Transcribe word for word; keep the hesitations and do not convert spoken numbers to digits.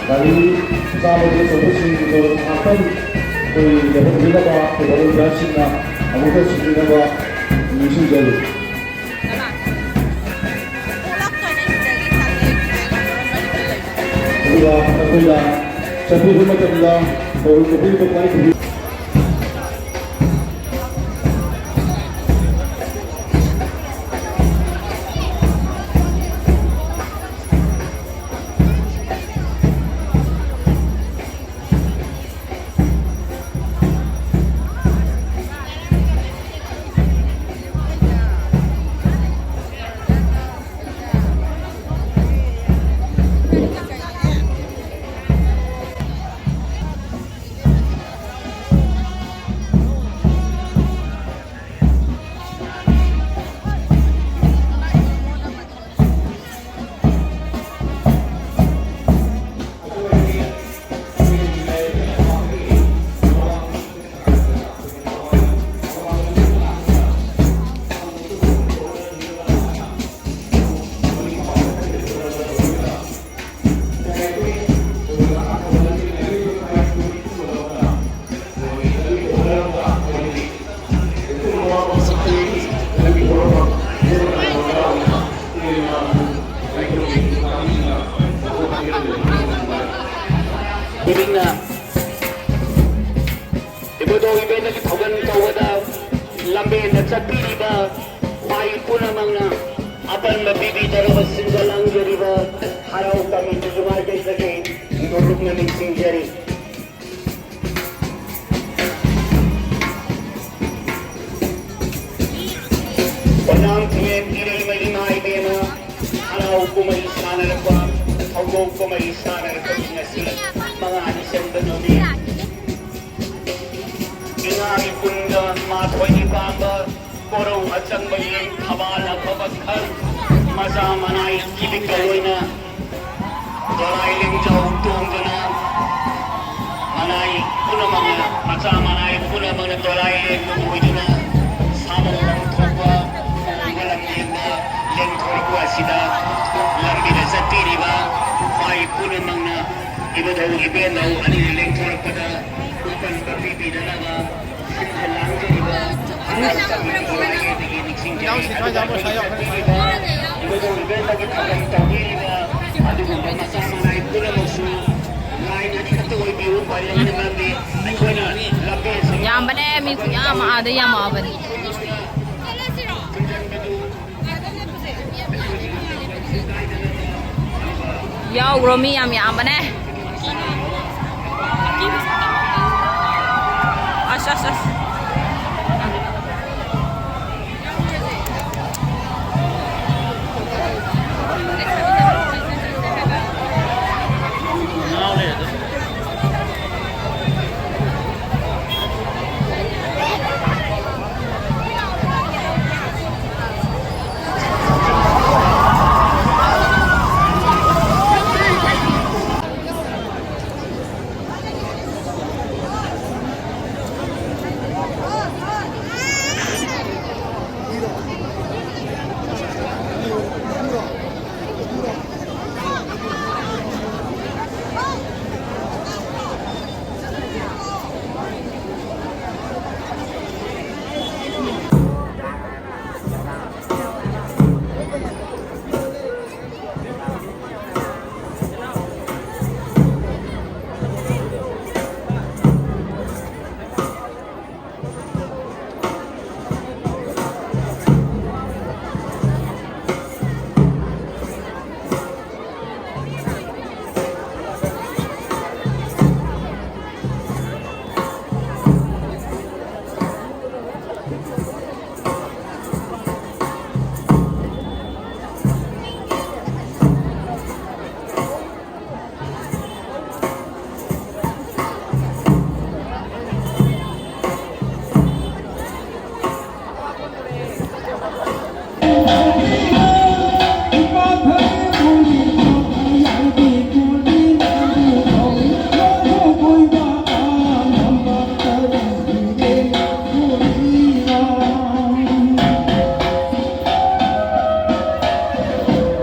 ꯒꯥꯔꯤ ꯆꯥꯝꯃꯒꯤ ꯑꯆꯧꯕꯁꯤꯡꯗꯣ ꯉꯥꯛꯇꯪ ꯑꯩꯈꯣꯏ ꯂꯦꯞꯍꯟꯕꯤꯅꯕ ꯑꯩꯈꯣꯏ ꯚꯣꯂꯨꯟꯇꯤꯌꯔꯁꯤꯡꯅ ꯑꯃꯨꯛꯇ ꯁꯤꯟꯕꯤꯅꯕ ꯅꯤꯡꯁꯤꯡꯖꯔꯤ꯫ ꯑꯗꯨꯒ ꯑꯩꯈꯣꯏꯅ ꯆꯠꯄꯤꯕ ꯃꯇꯝꯗ ꯇꯧꯔꯤꯕ ꯄꯨꯝꯅꯃꯛ ꯂꯥꯏ ꯈꯨꯔꯨꯝ ꯏꯕꯨꯙꯧ ꯏꯕꯦꯟꯗꯒꯤ ꯊꯧꯒꯜ ꯇꯧꯕꯗ ꯂꯝꯕꯦꯟꯗ ꯆꯠꯄꯤꯔꯤꯕ ꯈ꯭ꯋꯥꯏ ꯄꯨꯝꯅꯃꯛꯅ ꯑꯄꯟꯕ ꯄꯤꯕꯤꯗꯅꯕ ꯁꯤꯟꯖ ꯂꯥꯡꯖꯔꯤꯕ ꯍꯔꯥꯎ ꯀꯃꯤꯇꯤꯒꯤ ꯃꯥꯏꯀꯩꯗꯒꯤ ꯅꯣꯂꯨꯛꯅ ꯅꯤꯡꯁꯤꯡꯖꯔꯤ꯫ ꯏꯅꯥꯝ ꯊꯤꯌꯦ ꯏꯔꯩꯃ ꯏꯃꯥ ꯏꯕꯦꯝꯃ, ꯍꯔꯥꯎ ꯀꯨꯝꯍꯩ ꯁꯥꯟꯅꯔꯛꯄ, ꯊꯧꯗꯣꯛ ꯀꯨꯝꯍꯩ ꯁꯥꯟꯅꯔꯛꯄ ꯉꯁꯤ ꯃꯉꯥꯅꯤ ꯆꯟꯕ ꯅꯨꯃꯤꯠ꯫ ꯏꯉꯥꯒꯤ ꯀꯨꯟꯒ ꯃꯥꯊꯣꯏꯅꯤ ꯄꯥꯟꯕ ꯀꯣꯔꯧ ꯑꯆꯪꯕ ꯌꯦꯟ ꯊꯕꯥꯜ ꯑꯐꯕ ꯈꯜ ꯃꯆꯥ ꯃꯅꯥꯏ ꯀꯤꯕꯤꯛꯀ ꯂꯣꯏꯅ ꯗꯣꯂꯥꯏ ꯂꯦꯡꯖꯥꯎ ꯇꯣꯡꯗꯨꯅ ꯃꯅꯥꯏ ꯄꯨꯝꯅꯃꯛꯅ ꯃꯆꯥ ꯃꯅꯥꯏ ꯄꯨꯝꯅꯃꯛꯅ ꯗꯣꯂꯥꯏ ꯂꯦꯡꯕ ꯑꯣꯏꯗꯨꯅ ꯁꯥꯕ ꯂꯪ ꯊꯣꯛꯄ ꯃꯑꯣꯡ ꯂꯝꯖꯦꯟꯗ ꯂꯦꯡꯊꯣꯔꯛꯄ ꯑꯁꯤꯗ ꯂꯝꯕꯤꯗ ꯆꯠꯄꯤꯔꯤꯕ ꯈ꯭ꯋꯥꯏ ꯄꯨꯝꯅꯃꯛꯅ ꯏꯕꯨꯙꯧ ꯏꯕꯦꯟꯙꯧ ꯑꯅꯤꯅ ꯂꯦꯡꯊꯣꯔꯛꯄꯗ ꯎꯄꯟꯕ ꯄꯤꯕꯤꯗꯅꯕ ꯁꯤꯟꯕ ꯂꯥꯡꯖꯔꯤꯕ ꯍꯔꯥꯎ ꯇꯝꯕꯤꯕ ꯃꯥꯏꯀꯩꯗꯒꯤ ꯅꯤꯡꯁꯤꯡꯖꯔꯤ꯫ ꯑꯗꯨꯒ ꯑꯩꯈꯣꯏꯒꯤ ꯆꯠꯄꯤꯔꯤꯕ ꯏꯕꯨꯙꯧ ꯏꯕꯦꯟꯙꯧꯒꯤ ꯊꯧꯔꯝ ꯇꯧꯕꯤꯔꯤꯕ ꯑꯗꯨꯒꯨꯝꯕ ꯃꯆꯥ ꯃꯅꯥꯏ ꯄꯨꯝꯅꯃꯛꯁꯨ ꯂꯥꯏꯟ ꯑꯅꯤꯈꯛꯇ ꯑꯣꯏꯕꯤꯌꯨ꯫ ꯄꯔꯦꯡ ꯑꯅꯤ ꯃꯔꯝꯗꯤ ꯑꯩꯈꯣꯏꯅ ꯂꯝꯕꯦꯜ ꯌꯥꯝꯕꯅꯦ, ꯃꯤ ꯈꯨꯌꯥꯝ ꯑꯃ ꯑꯥꯗ ꯌꯥꯝꯃꯛꯑꯕꯅꯤ꯫ ꯌꯥꯎꯈ꯭ꯔꯣ, ꯃꯤ ꯌꯥꯝ ꯌꯥꯝꯕꯅꯦ꯫ ꯑꯁ, ꯑꯁ, ꯑꯁ꯫